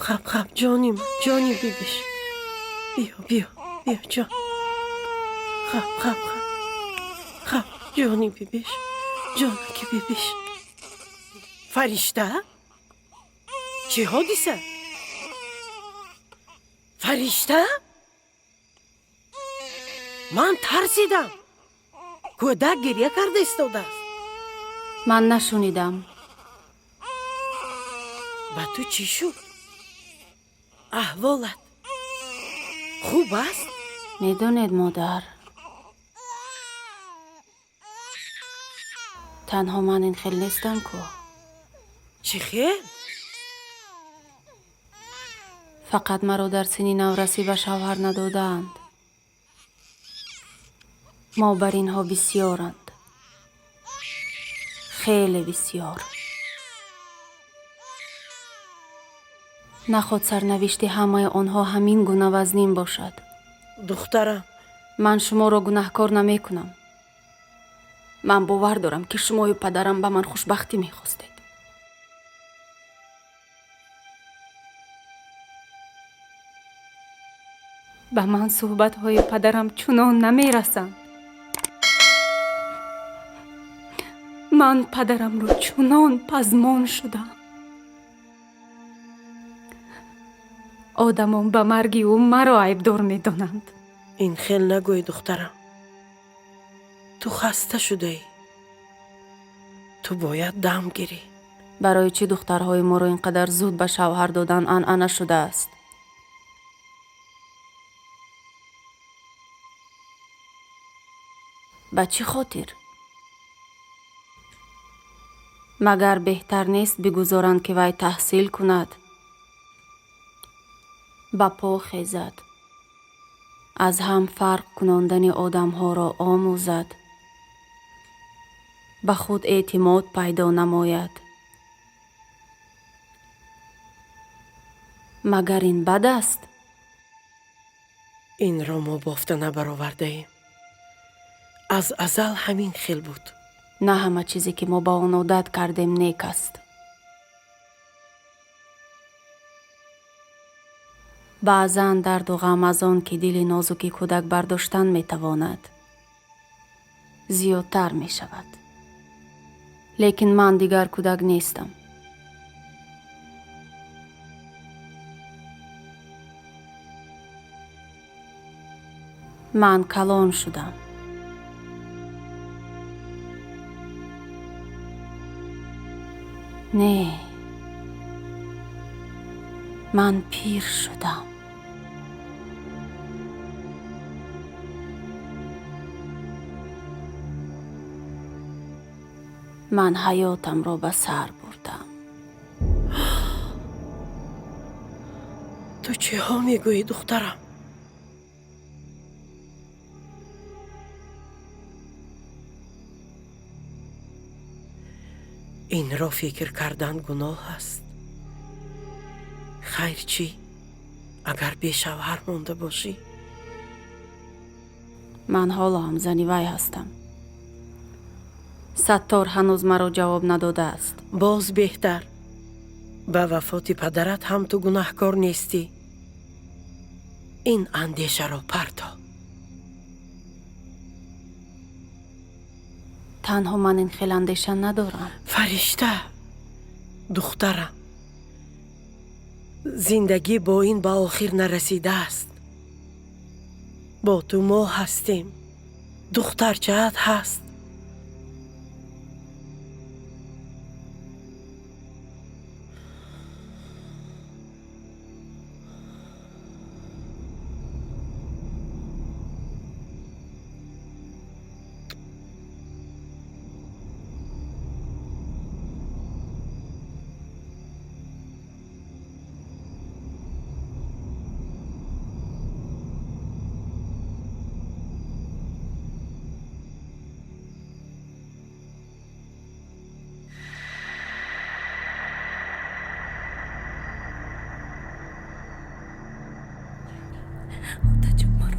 Хаб, хаб, ҷоним, ҷони бибиш. Биё, биё, биё, ҷон. Хаб, хаб, хаб. Хаб, ҷони бибиш. Ҷонаки бибиш. Фаришта? Чӣ ҳодиса? Фаришта? Ман тарсидам. Кӯдак гирья карда истодааст. Ман нашунидам. Ба ту чӣ шуд? Аҳволат хуб аст? Медонед, модар, танҳо ман ин хел нестам ку. Чӣ хел? Фақат маро дар синни наврасӣ ба шавҳар надодаанд. Мо бар инҳо бисьёранд, хеле бисьёр. Наход сарнавишти ҳамаи онҳо ҳамин гуна вазнин бошад. Духтарам, ман шуморо гунаҳкор намекунам. Ман бовар дорам, ки шумою падарам ба ман хушбахтӣ мехостед. Ба ман суҳбатҳои падарам чунон намерасанд. Ман падарамро чунон пазмон шудам. Одамон ба марги ӯ маро айбдор медонанд. Ин хел нагӯй, духтарам. Ту хаста шудаӣ. Ту бояд дам гирӣ. Барои чӣ духтарҳои моро ин қадар зуд ба шавҳар додан анъана шудааст? Ба чӣ хотир? Магар беҳтар нест бигузоранд, ки вай таҳсил кунад, ба по хезад, аз ҳам фарқ кунондани одамҳоро омӯзад, ба худ эътимод пайдо намояд? Магар ин бад аст? Инро мо бофта набаровардаем. Аз азал ҳамин хел буд. На ҳама чизе, ки мо ба он одат кардем, нек аст. Баъзан дарду ғам аз он, ки дили нозуки кӯдак бардоштан метавонад, зиёдтар мешавад. Лекин ман дигар кӯдак нестам. Ман калон шудам. Не, ман пир шудам. Ман ҳаётамро ба сар бурдам. Ту чиҳо мегӯӣ, духтарам? Инро фикр кардан гуноҳ аст. Хайр чӣ, агар бешавҳар монда бошӣ? Ман ҳоло ҳам зани вай ҳастам. Саттор ҳанӯз маро ҷавоб надодааст. Боз беҳтар. Ба вафоти падарат ҳам ту гунаҳкор нестӣ. Ин андешаро парто. Танҳо ман ин хел андеша надорам. Фаришта, духтарам, зиндагӣ бо ин ба охир нарасидааст. Бо ту мо ҳастем. Духтарчаат ҳаст.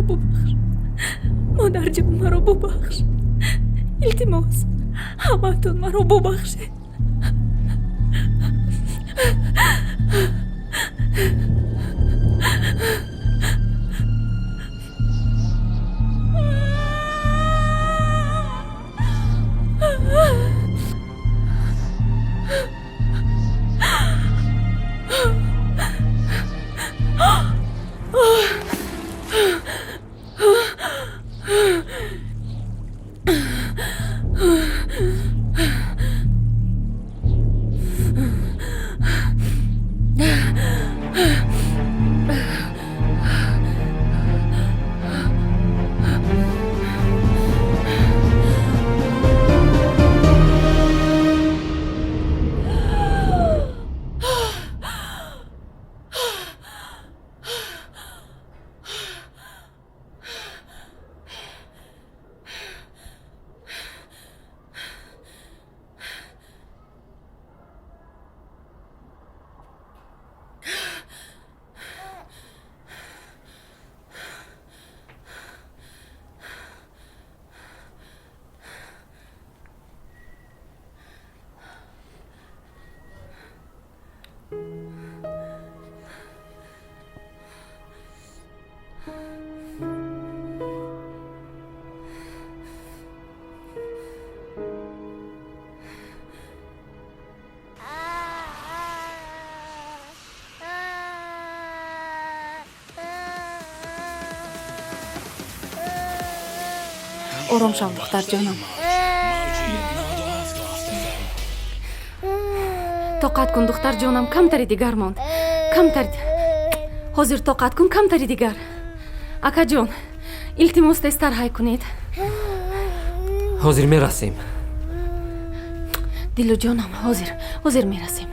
Бубахш, модарҷон, маро бубахш. Илтимос, ҳамаатон маро бубахшед. Ором шав, духтарҷонам. Тоқат кун, духтарҷонам, камтари дигар монд. Камтари. Ҳозир тоқат кун, камтари дигар. Акаҷон, илтимос, тезтар ҳай кунед. Ҳозир мерасем. Дилуҷонам, ҳозир, ҳозир мерасем.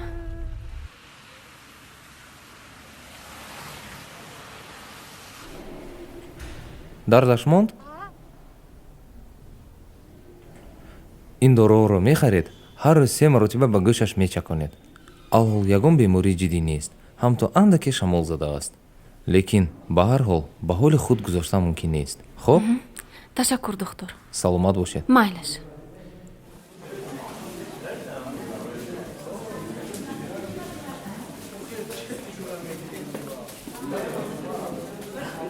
Дардаш монд? Ин доруҳоро мехаред, ҳар рӯз се маротиба ба гӯшаш мечаконед. Алҳол ягон бемории ҷиддӣ нест, ҳам то андаке шамол задааст. Лекин ба ҳар ҳол ба ҳоли худ гузоштан мумкин нест. Хоб? Ташаккур, духтур. Саломат бошед. Майлаш.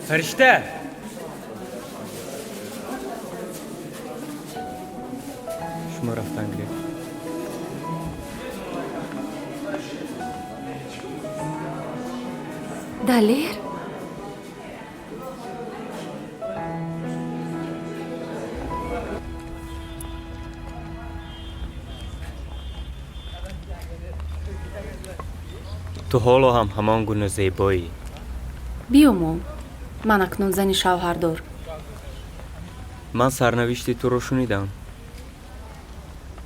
Фаришта! Шумо рафтан гиред. Далер? Ту ҳоло ҳам ҳамон гуна зебоӣ. Биёмон. Ман акнун зани шавҳардор. Ман сарнавишти туро шунидам.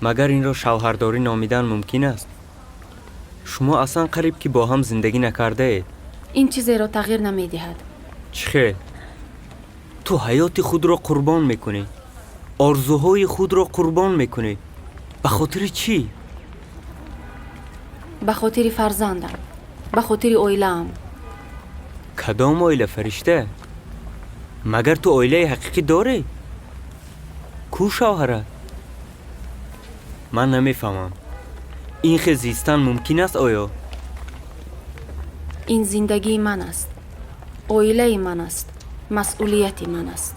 Магар инро шавҳардорӣ номидан мумкин аст? Шумо аслан қариб ки бо ҳам зиндагӣ накардаед. Ин чизеро тағйир намедиҳад. Чӣ хел? Ту ҳаёти худро қурбон мекунӣ, орзуҳои худро қурбон мекунӣ. Ба хотири чӣ? Ба хотири фарзандам, ба хотири оилаам. Кадом оила, Фаришта? Магар ту оилаи ҳақиқӣ дорӣ? Кӯ шавҳарат? Ман намефаҳмам. Ин хел зистан мумкин аст оё? Ин зиндагии ман аст, оилаи ман аст, масъулияти ман аст.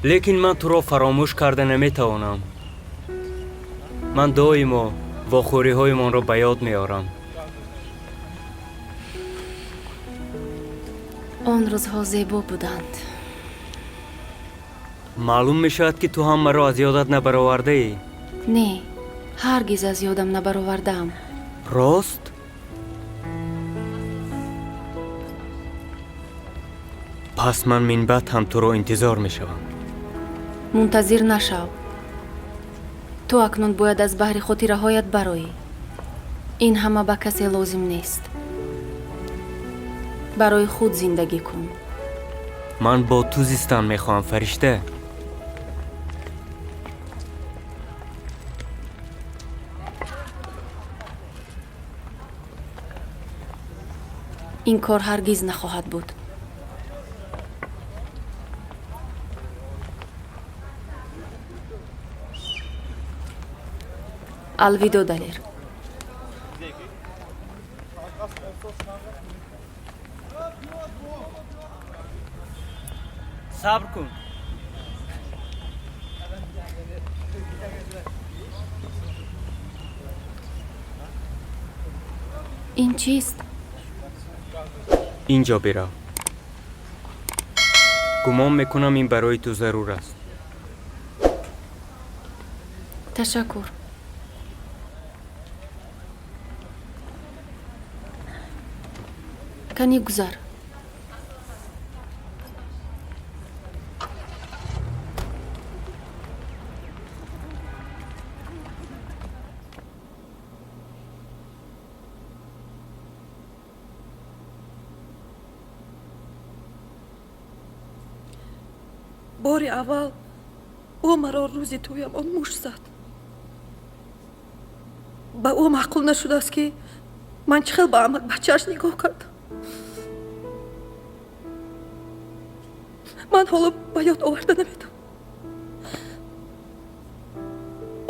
Лекин ман туро фаромӯш карда наметавонам. Ман доимо вохӯриҳоямонро ба ёд меорам. Он рӯзҳо зебо буданд. Маълум мешавад, ки ту ҳам маро аз ёдат набаровардаӣ. Не, ҳаргиз аз ёдам набаровардаам. Рост? Пас ман минбаъд ҳам туро интизор мешавам. Мунтазир нашав. Ту акнун бояд аз баҳри хотираҳоят бароӣ. Ин ҳама ба касе лозим нест. Барои худ зиндагӣ кун. Ман бо ту зистан мехоҳам, Фаришта. Ин кор ҳаргиз нахоҳад буд. Алвидо, Далер. Сабр кун. Ин чист? Инҷо бирав. Гумон мекунам, ин барои ту зарур аст. Ташаккур. Кани, гузар. Бори аввал ӯ маро рӯзи тӯямон мушт зад. Ба ӯ маъқул нашудааст, ки ман чӣ хел ба амак бачааш нигоҳ кардам. Ман ҳоло ба ёд оварда наметавонам.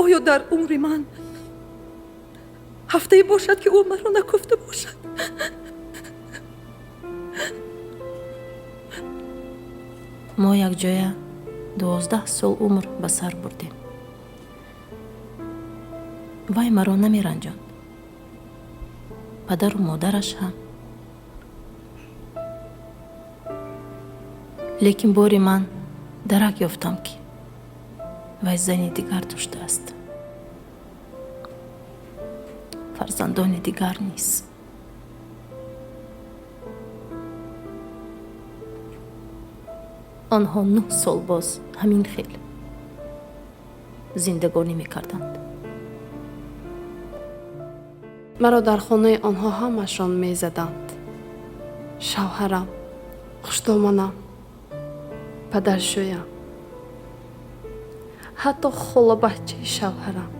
Оё дар умри ман ҳафтае бошад, ки ӯ маро накуфта бошад? Мо якҷоя 12 сол умр ба сар бурдем. Вай маро намеранҷонд, падару модараш ҳам. Лекин бори ман дарак ёфтам, ки вай зани дигар доштааст, фарзандони дигар низ. Онҳо 9 сол боз ҳамин хел зиндагонӣ мекарданд. Маро дар хонаи онҳо ҳамашон мезаданд: шавҳарам, хушдоманам, падаршӯям, ҳатто холабачаи шавҳарам.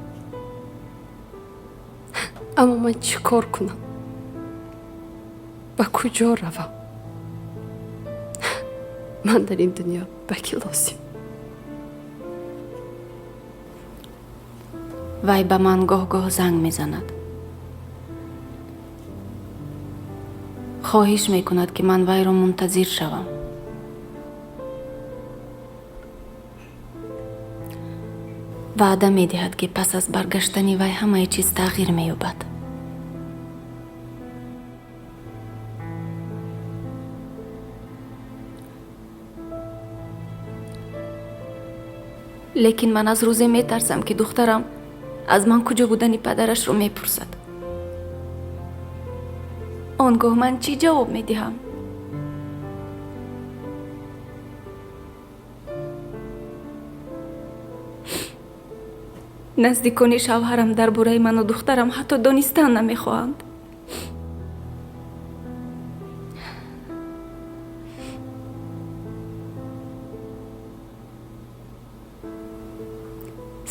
Аммо ман чӣ кор кунам? Ба куҷо равам? Ман дар ин дунё ба кӣ лозим? Вай ба ман гоҳ-гоҳ занг мезанад, хоҳиш мекунад, ки ман вайро мунтазир шавам. Ваъда медиҳад, ки пас аз баргаштани вай ҳамаи чиз тағйир меёбад. Лекин ман аз рӯзе метарсам, ки духтарам аз ман куҷо будани падарашро мепурсад. Он гоҳ ман чӣ ҷавоб медиҳам? Наздикони шавҳарам дар бораи ману духтарам ҳатто донистан намехоҳанд.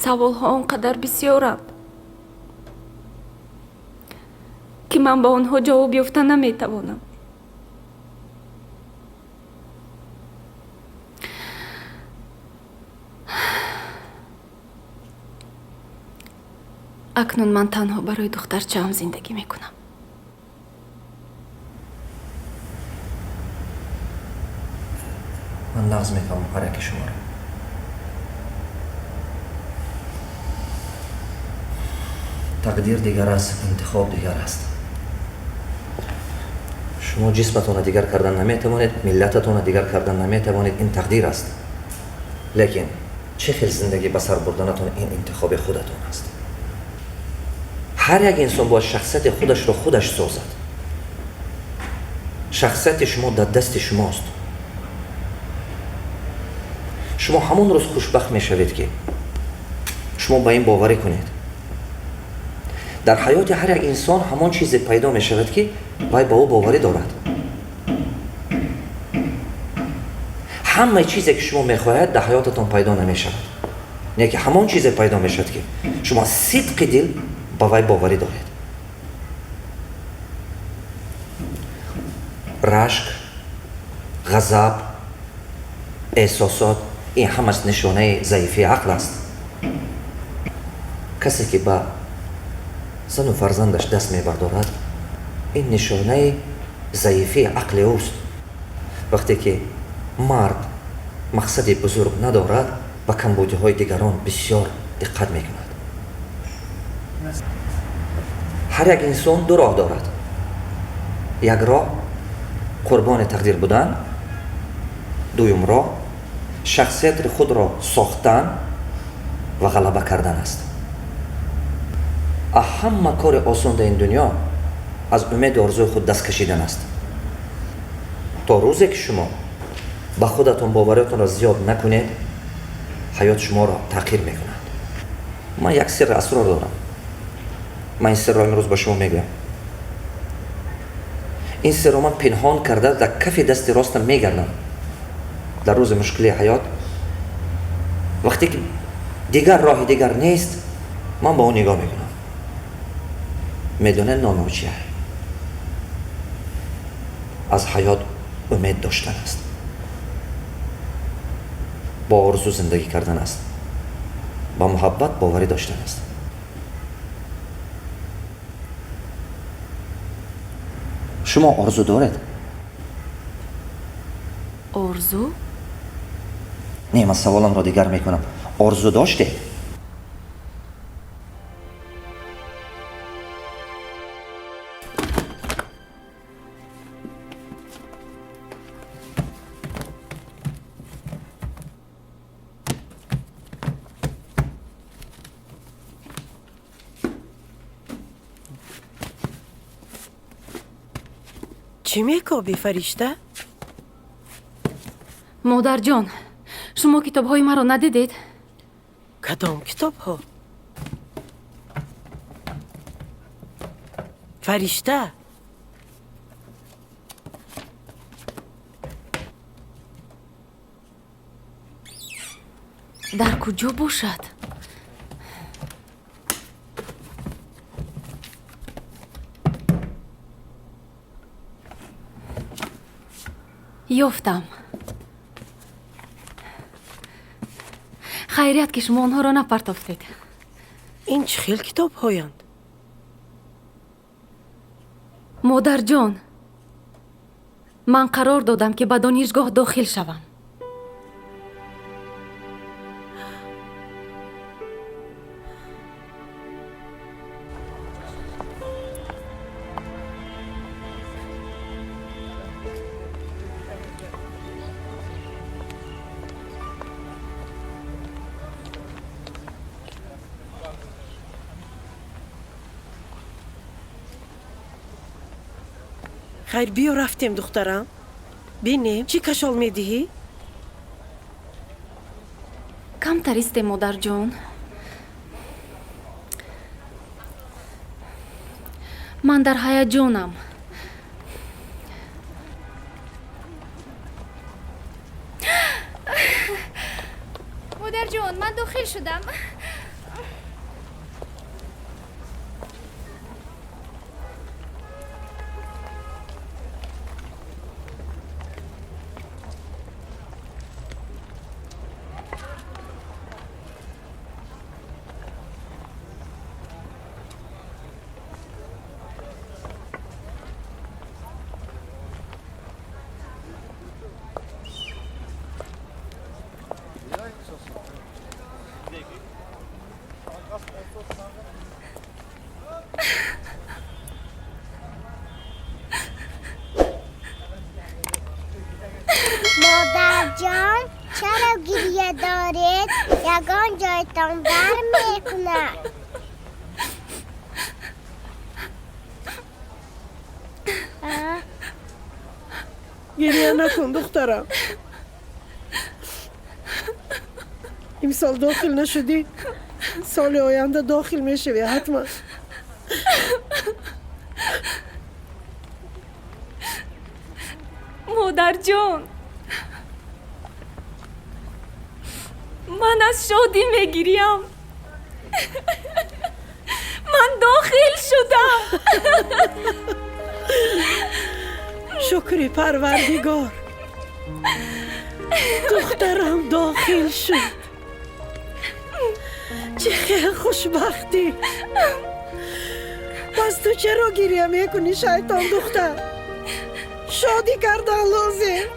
Саволҳо он қадар бисёранд, ки ман ба онҳо ҷавоб ёфта наметавонам. Акнун ман танҳо барои духтарчаам зиндагӣ мекунам. Ман нағз мефаҳмам ҳар яки шуморо. Тақдир дигар аст, интихоб дигар аст. Шумо ҷисматонро дигар кардан наметавонед, миллататонро дигар кардан наметавонед, ин тақдир аст. Лекин чӣ хел зиндагӣ ба сар бурданатон ин интихоби худатон аст. Ҳар як инсон бояд шахсияти худашро худаш созад. Шахсияти шумо дар дасти шумост. Шумо ҳамон рӯз хушбахт мешавед, ки шумо ба ин боварӣ кунед. Дар ҳаёти ҳар як инсон ҳамон чизе пайдо мешавад, ки вай ба ӯ боварӣ дорад. Ҳамаи чизе, ки шумо мехоҳед, дар ҳаётатон пайдо намешавад. Не ки ҳамон чизе пайдо мешавад, ки шумо аз сидқи дил ба вай боварӣ доред. Рашк, ғазаб, эҳсосот ин ҳамаш нишонаи заифии ақл аст. Касе ки ба Зану фарзандаш даст мебардорад, ин нишонаи заифии ақли ӯст. Вақте ки мард мақсади бузург надорад, ба камбудиҳои дигарон бисёр диққат мекунад. Ҳар як инсон ду роҳ дорад. Як роҳ қурбони тақдир будан, дуюм роҳ шахсияти худро сохтан ва ғалаба кардан аст. Ҳама кори осон дар ин дунё аз умеду орзуи худ даст кашидан аст. То рӯзе ки шумо ба худатон бовариятонро зиёд накунед, ҳаёт шуморо таъқир мекунад. Ман як сирри асрор дорам. Ман ин сирро имрӯз ба шумо мегӯям. Ин сирро ман пинҳон карда дар кафи дасти ростам мегардам. Дар рӯзи мушкилии ҳаёт, вақте ки дигар роҳи дигар нест, ман ба ӯ нигоҳ мекунам. Медонед номи ӯ чия? Аз ҳаёт умед доштан аст, бо орзу зиндагӣ кардан аст, ба муҳаббат боварӣ доштан аст. Шумо орзу доред? Орзу? Не, ман саволамро дигар мекунам. Орзу доштед? Чӣ мекобӣ, Фаришта? Модарҷон, шумо китобҳои маро надидед? Кадом китобҳо? Фаришта, дар куҷо бошад? Ёфтам. Хайрият, ки шумо онҳоро напартофтед. Ин чӣ хел китобҳоянд? Модарҷон, ман қарор додам, ки ба донишгоҳ дохил шавам. Хайр, биё рафтем, духтарам. Бинем, чӣ кашол медиҳӣ? Камтар истем, модарҷон. Ман дар ҳаяҷонам. Модарҷон, ман дохил шудам. Модарҷон, чаро гирья доред? Ягон ҷойтон бар мекунад. Гирья накун, духтарам. Имсол дохил нашудӣ, соли оянда дохил мешавӣ ҳатман. Модарҷон, ман аз шодӣ мегирям. Ман дохил шудам. Шукри Парвардигор, духтарам дохил шуд. Чӣ хел хушбахтӣ! Пас ту чаро гиря мекунӣ, шайтон духтар? Шодӣ кардан лозим.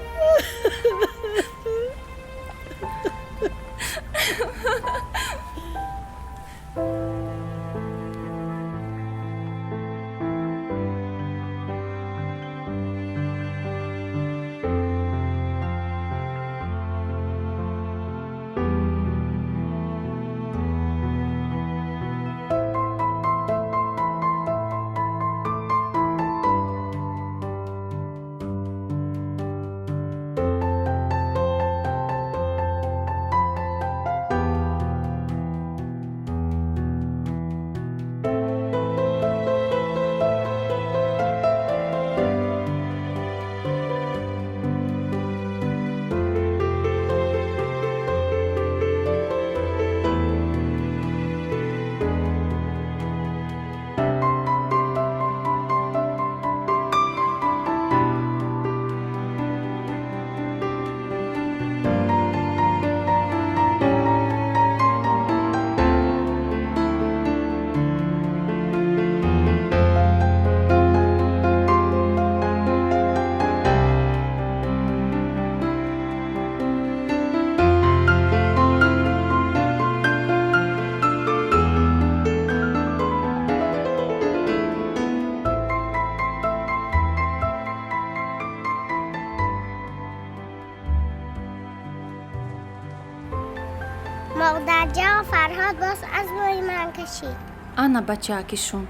Модарҷон, Фарҳод боз аз рӯи ман кашид. Ана бачааки шум.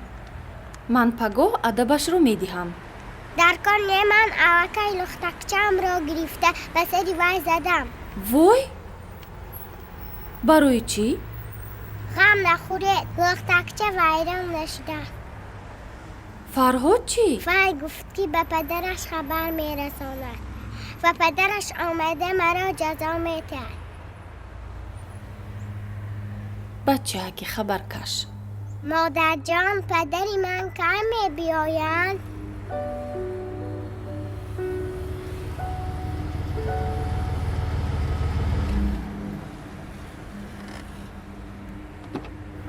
Ман пагоҳ адабашро медиҳам. Дар кор не, ман аллакай лухтакчаамро гирифта ба сари вай задам. Вой! Барои чӣ? Ғам нахӯред, лухтакча вайрон нашуда. Фарҳод чӣ? Вай гуфт, ки ба падараш хабар мерасонад ва падараш омада маро ҷазо медиҳад. Бачааки хабаркаш. Модарҷон, падари ман кай мебиёянд?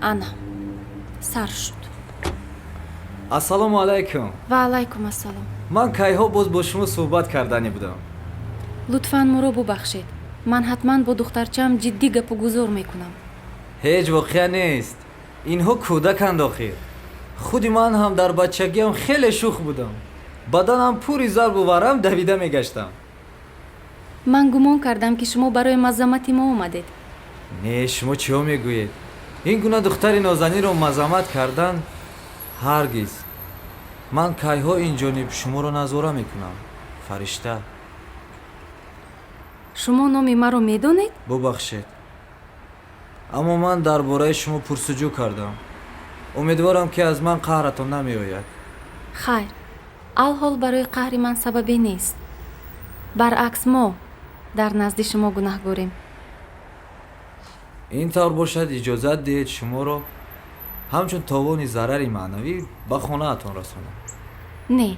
Ана, сар шуд. Ассалому алайкум. Ва алайкум ассалом. Ман кайҳо боз бо шумо суҳбат карданӣ будам. Лутфан моро бубахшед. Ман ҳатман бо духтарчаам ҷиддӣ гапу гузор мекунам. Ҳеҷ воқеа нест. Инҳо кӯдаканд охир. Худи ман ҳам дар бачагиам хеле шӯх будам. Баданам пури зарбу варам давида мегаштам. Ман гумон кардам, ки шумо барои мазаммати мо омадед. Не, шумо чиҳо мегӯед? Ин гуна духтари нозаниро мазаммат кардан ҳаргиз. Ман кайҳо ин ҷониб шуморо назора мекунам, Фаришта. Шумо номи маро медонед? Бубахшед, аммо ман дар бораи шумо пурсуҷӯ кардам. Умедворам, ки аз ман қаҳратон намеояд. Хайр, алҳол барои қаҳри ман сабабе нест. Баръакс, мо дар назди шумо гунаҳгорем. Ин тавр бошад, иҷозат диҳед шуморо ҳамчун товони зарари маънавӣ ба хонаатон расонам. Не,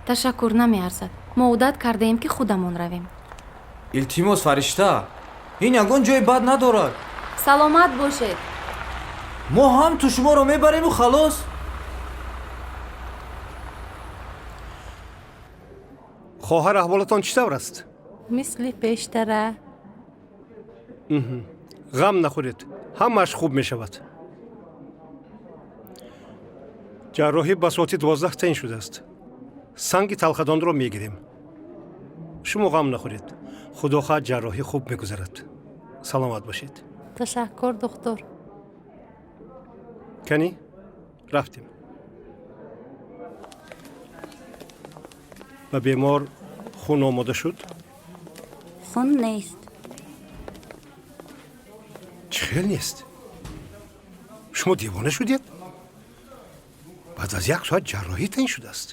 ташаккур, намеарзад. Мо одат кардаем, ки худамон равем. Илтимос, Фаришта, ин ягон ҷои бад надорад. Саломат бошед. Мо ҳам ту шуморо мебариму халос. Хоҳар, аҳволатон чӣ тавр аст? Мисли пештара. Ғам нахӯред, ҳамааш хуб мешавад. Ҷарроҳӣ ба соати 12 таъин шудааст. Санги талхадонро мегирем. Шумо ғам нахӯред, худо хоҳад ҷарроҳӣ хуб мегузарад. Саломат бошед. Ташаккур, духтур. Канӣ, рафтем. Ба бемор хун омода шуд? Хун нест. Чӣ хел нест? Шумо девона шудед? Баъд аз як соат ҷарроҳӣ таъин шудааст.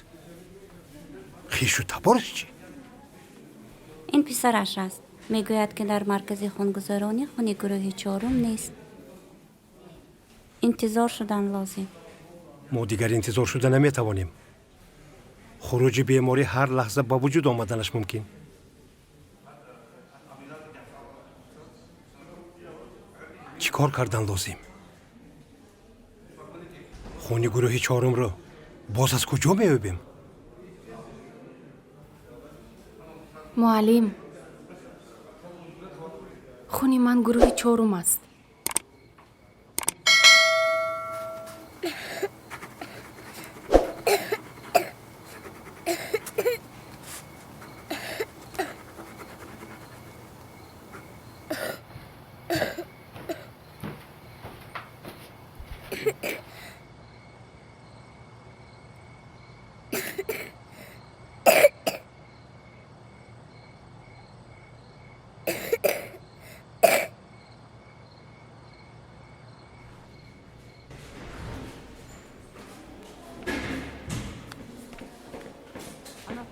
Хешу табораш чӣ? Ин писараш аст. Мегӯяд, ки дар маркази хунгузаронӣ хуни гурӯҳи чорум нест. Интизор шудан лозим. Мо дигар интизор шуда наметавонем. Хуруҷи беморӣ ҳар лаҳза ба вуҷуд омаданаш мумкин. Чӣ кор кардан лозим? Хуни гурӯҳи чорумро Боз аз куҷо меёбем? Муаллим, хуни ман гурӯҳи чорум аст.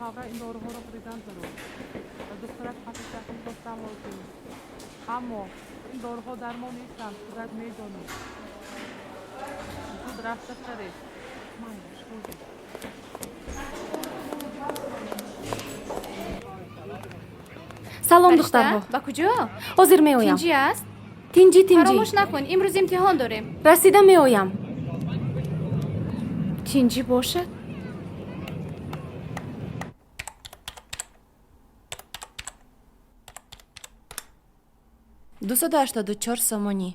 Фавран ин доруҳоро харидан зарур. Ба духтарат паси захм доштан лозим. Аммо ин доруҳо дармон нестанд, худат медонӣ. Зуд рафта харед. Майлаш, ҳозир. Салом, духтарҳо. Ба куҷо? Ҳозир меоям. Тинҷӣ аст? Тинҷӣ, тинҷӣ. Фаромӯш накун, имрӯз имтиҳон дорем. Расида меоям. Тинҷӣ бошад. 284 сомонӣ.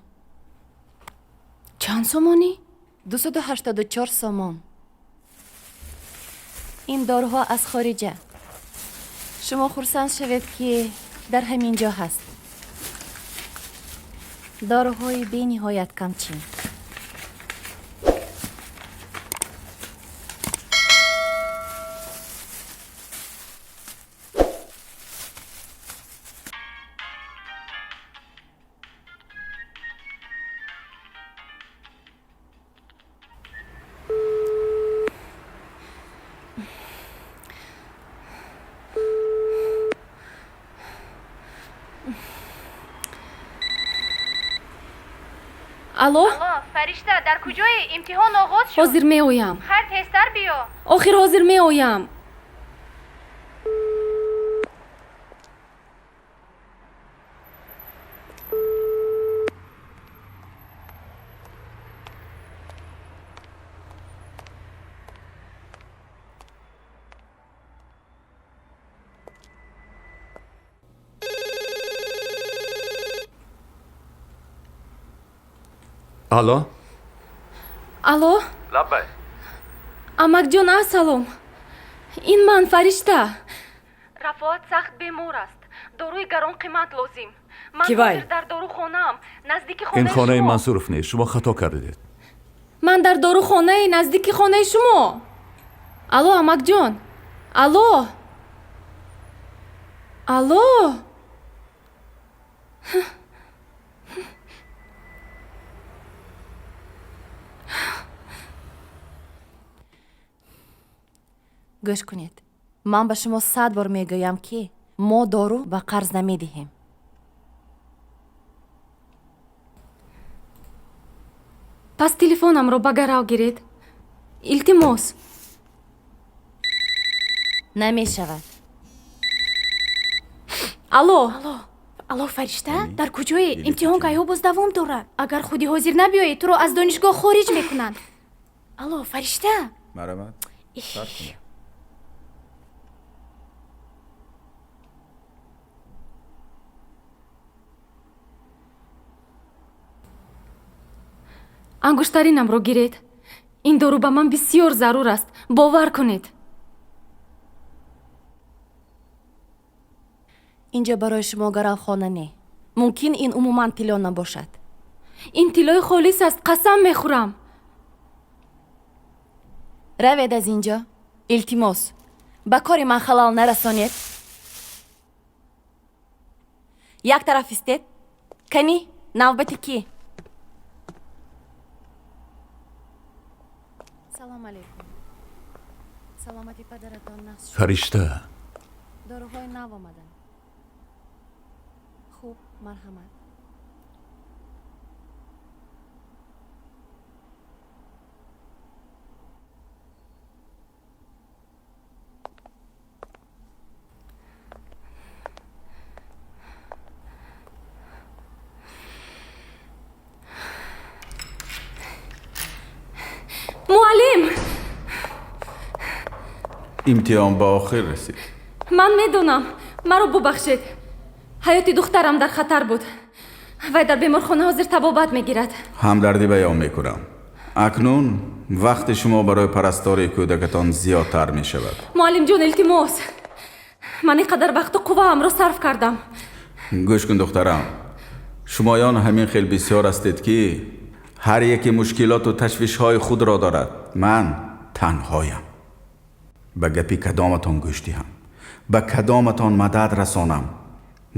Чанд сомонӣ? 284 сомон. Ин доруҳо аз хориҷа. Шумо хурсанд шавед, ки дар ҳамин ҷо ҳаст. Доруҳои бениҳоят камчин. Алло? Алло, Фаришта, дар куҷое? Имтиҳон оғоз шуд. Ҳозир меоям. Хайр, тезтар биё. Охир ҳозир меоям. Алло? Алло? Лаббай. Амакҷон, ассалом. Ин ман, Фаришта. Рафоат сахт бемор аст. Доруи гаронқимат лозим. Ман Ки вай? ҳозир дар дорухонаам, наздики Ин хонаи хонаи шумо. Мансуров нест, шумо хато кардед. Ман дар дорухонаи наздики хонаи шумо. Алло, амакҷон, алло, алло. Гӯш кунед, ман ба шумо 100 бор мегӯям, ки мо дору ба қарз намедиҳем. Пас телефонамро ба гарав гиред, илтимос. Намешавад. Алло. Алло, алло, Фаришта, дар куҷое? Имтиҳон кайҳо боз давом дорад. Агар худи ҳозир набиёӣ, туро аз донишгоҳ хориҷ мекунанд. Алло, Фаришта. Марҳамат. Их. Сар кунед. Ангуштаринамро гиред. Ин дору ба ман бисёр зарур аст, бовар кунед. Инҷо барои шумо гаравхона не. Мумкин ин умуман тилло набошад. Ин тиллои холис аст, қасам мехӯрам. Равед аз инҷо, илтимос, ба кори ман халал нарасонед. Як тараф истед. Канӣ, навбати кӣ? Салом алейкум. Саломати падаратон нағз шуд? Фаришта. Доруҳои нав омаданд. Хуб, марҳамат. Муаллим. Имтиҳон ба охир расид. Ман медонам, маро бубахшед. Ҳаёти духтарам дар хатар буд. Вай дар беморхона ҳозир табобат мегирад. Ҳамдардӣ баён мекунам. Акнун вақти шумо барои парастории кӯдакатон зиёдтар мешавад. Муаллимҷон, илтимос, ман ин қадар вақту қувваамро сарф кардам. Гӯш кун, духтарам, шумоён ҳамин хел бисёр ҳастед, ки ҳар яке мушкилоту ташвишҳои худро дорад. Ман танҳоям. Ба гапи кадоматон гӯш диҳам, ба кадоматон мадад расонам?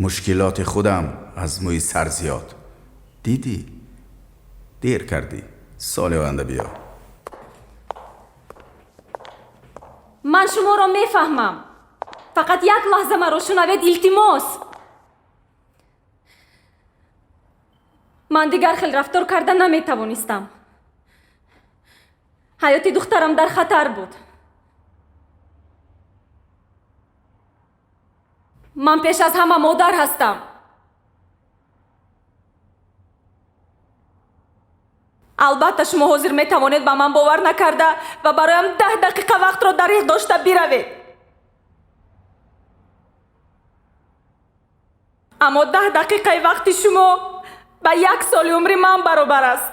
Мушкилоти худам аз мӯи сар зиёд. Дидӣ, дер кардӣ. Соли оянда биё. Ман шуморо мефаҳмам. Фақат як лаҳза маро шунавед, илтимос. Ман дигар хел рафтор карда наметавонистам. Ҳаёти духтарам дар хатар буд. Ман пеш аз ҳама модар ҳастам. Албатта, шумо ҳозир метавонед ба ман бовар накарда ва бароям 10 дақиқа вақтро дариғ дошта биравед. Аммо 10 дақиқаи вақти шумо ба як соли умри ман баробар аст.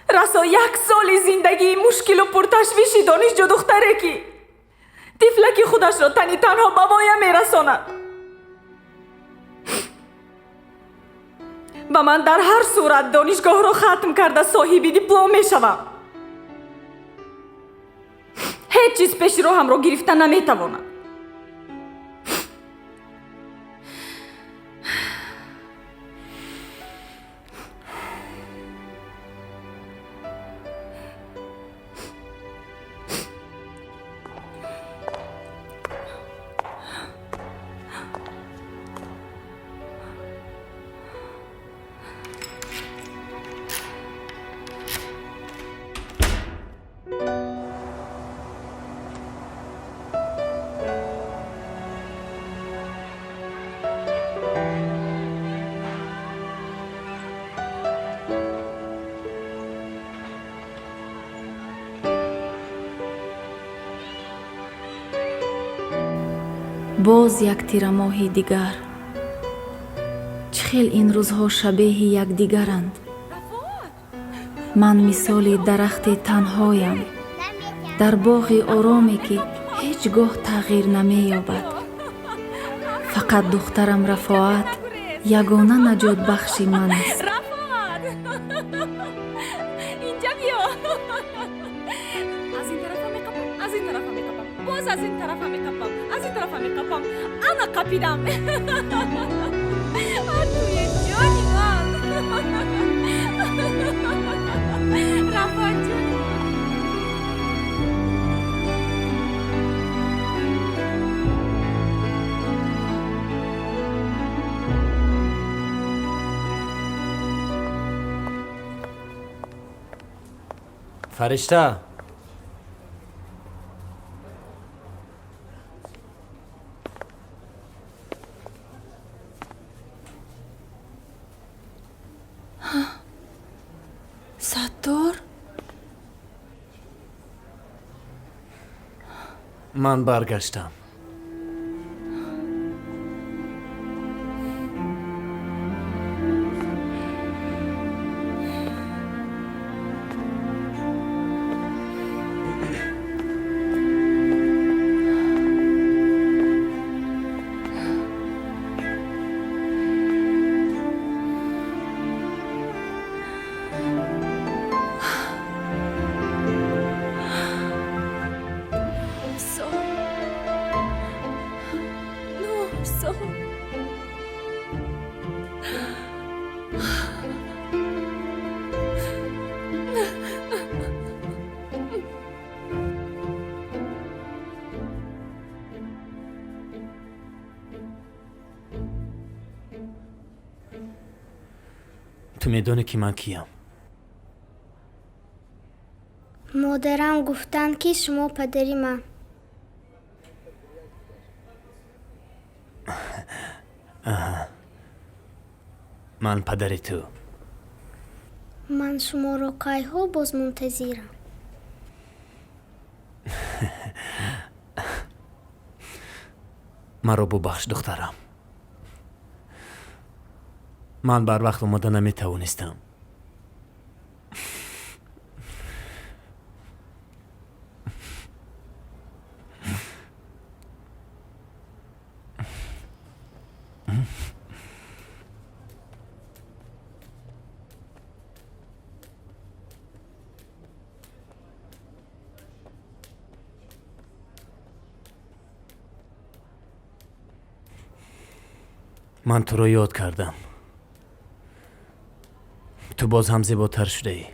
Расо як соли зиндагии мушкилу пурташвиши донишҷӯ духтаре, ки тифлаки худашро тани танҳо ба воя мерасонад. Ба ман дар ҳар сурат донишгоҳро хатм карда соҳиби диплом мешавам. Ҳеҷ чиз пеши роҳамро гирифта наметавонад. Боз як тирамоҳи дигар. Чӣ хел ин рӯзҳо шабеҳи якдигаранд. Ман мисоли дарахти танҳоям дар боғи ороме, ки ҳеҷ гоҳ тағйир намеёбад. Фақат духтарам Рафоат ягона наҷотбахши ман аст. Инҷа биё. Аз ин тарафа меқапам, аз ин тарафа меқапам, боз аз ин тарафа меқапам, аз ин тарафа меқапам. Ана қапидам. Атуе ҷони ман. Рафоат ҷони ман. Фаришта, Саттор? Ман баргаштам. Ту медонӣ, ки ман киям? Модарам гуфтанд, ки шумо падари ман. Аҳа, ман падари ту. Ман шуморо кайҳо боз мунтазирам. Маро бубахш, духтарам, ман барвақт омада наметавонистам. Ман туро ёд кардам. Ту боз ҳам зеботар шудаӣ.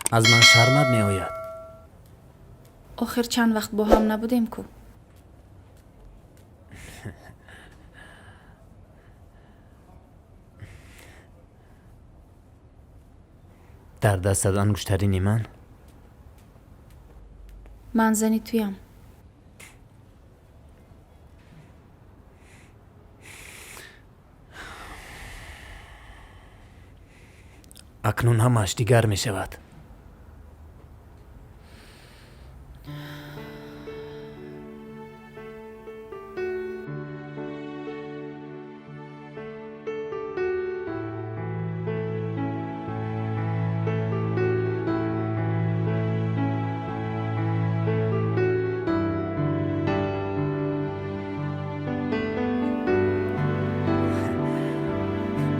Аз ман шармат меояд. Охир чанд вақт бо ҳам набудем ку. Дар дастат ангуштарини ман? Ман зани туям. Акнун ҳамааш дигар мешавад.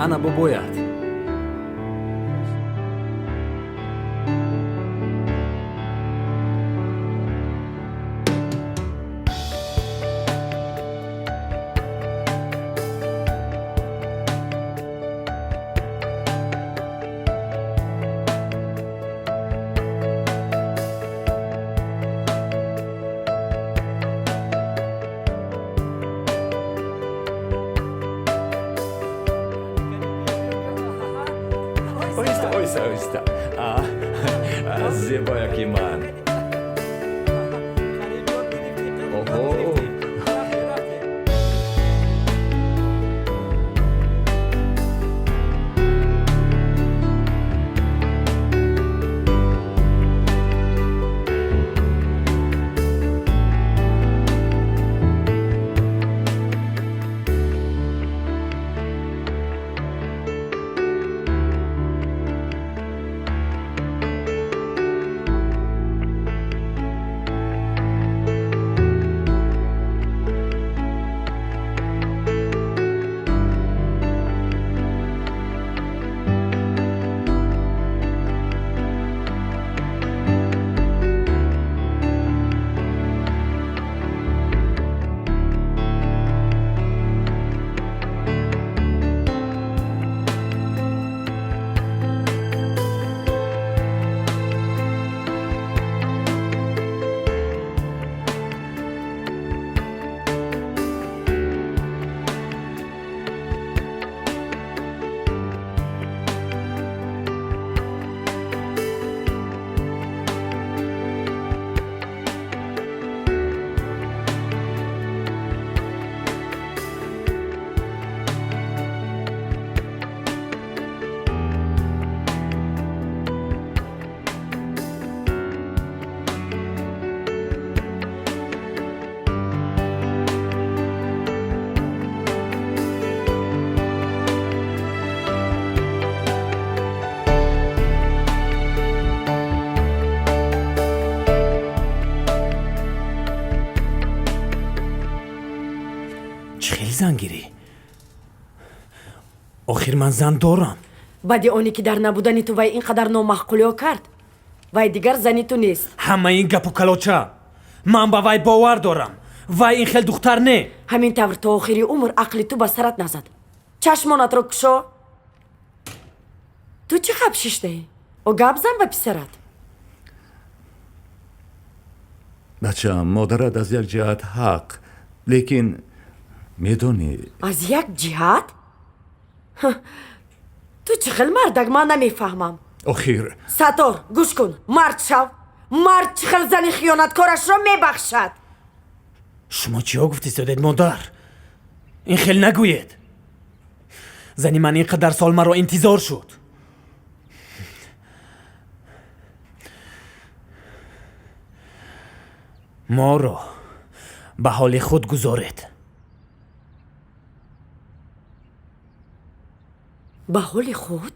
Ана бобоят. Оҳиста, оҳиста, зебояки ман. Оҳо. Зангирӣ? Охир ман зан дорам. Баъди оне ки дар набудани ту вай ин қадар номаъқулиҳо кард, вай дигар зани ту нест. Ҳамаи ин гапу калоча. Ман ба вай бовар дорам. Вай ин хел духтар не. Ҳамин тавр то охири умр ақли ту ба сарат назад. Чашмонатро кушо. Ту чӣ хаб шиштаӣ? О, гап зан ба писарат. Бачаам, модарат аз як ҷиҳат ҳақ, лекин медонӣ. Аз як ҷиҳат? Ту чӣ хел мардак, ман намефаҳмам. Охир. Саттор, гӯш кун, мард шав. Мард чӣ хел зани хиёнаткорашро мебахшад? Шумо чиҳо гуфтистодед, модар? Ин хел нагӯед. Зани ман ин қадар сол маро интизор шуд. Моро ба ҳоли худ гузоред. Ба ҳоли худ?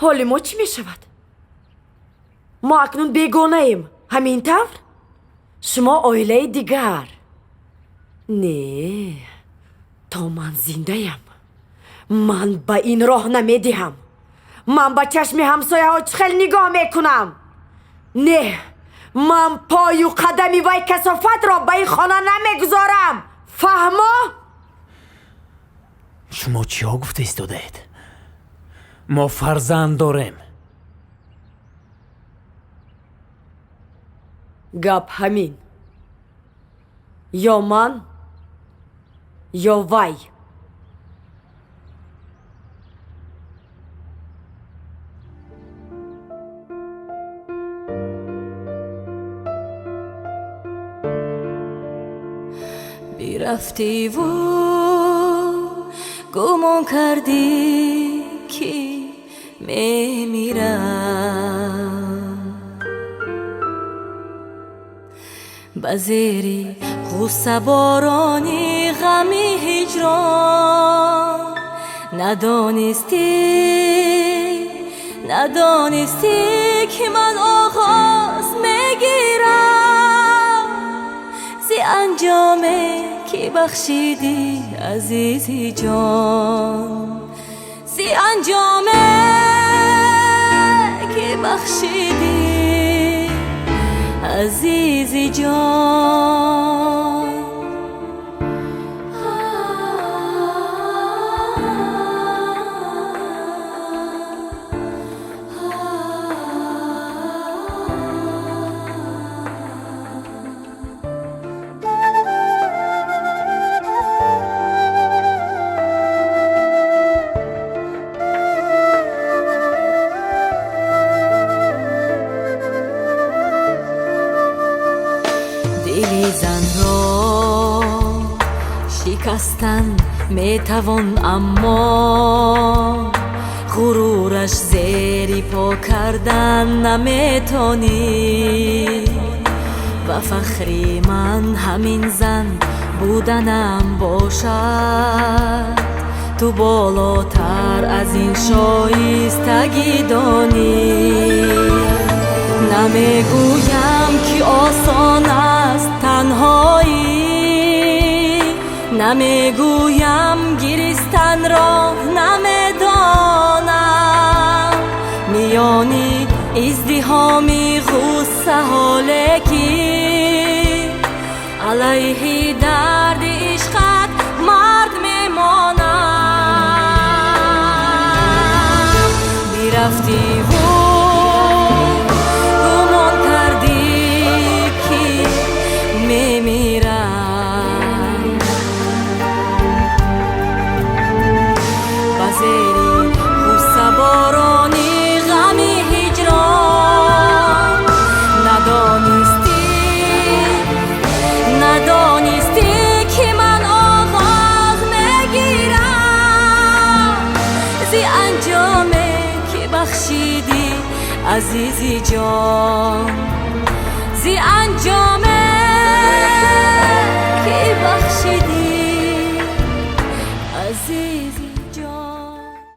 Ҳоли мо чӣ мешавад? Мо акнун бегонаем, ҳамин тавр? Шумо оилаи дигар. Не, то ман зиндаям, ман ба ин роҳ намедиҳам. Ман ба чашми ҳамсояҳо чӣ хел нигоҳ мекунам? Не, ман пою қадами вай касофатро ба ин хона намегузорам. Фаҳмо? Шумо чиҳо гуфта истодаед? Мо фарзанд дорем. Гап ҳамин. Ё ман, ё вай. Бирафтиву гумон кардӣ, ки мемирам. Ба зери ғуссаборони ғами ҳиҷрон надонистӣ, надонистӣ, ки ман оғоз мегирам зи анҷоме, ки бахшидӣ, азизи ҷон, зи анҷоме, ки бахшидӣ, азизи ҷон. Дили занро шикастан метавон, аммо ғурураш зери по кардан наметонӣ. Ва фахри ман ҳамин зан буданам бошад, ту болотар аз ин шоистагӣ донӣ. Намегӯям, ки осон аст танҳоӣ, намегӯям, гиристанро намедонам. Миёни издиҳоми ғуссаҳо, лекин алайҳи дарди ишқат мард мемонам. Бирафтиву гумон кардӣ, ки мемирам. Ба зери ғуссаборони ғами ҳиҷрон надонистӣ, надонистӣ, ки ман оғоз мегирам зи анҷоме, ки бахшидӣ, азизи ҷон.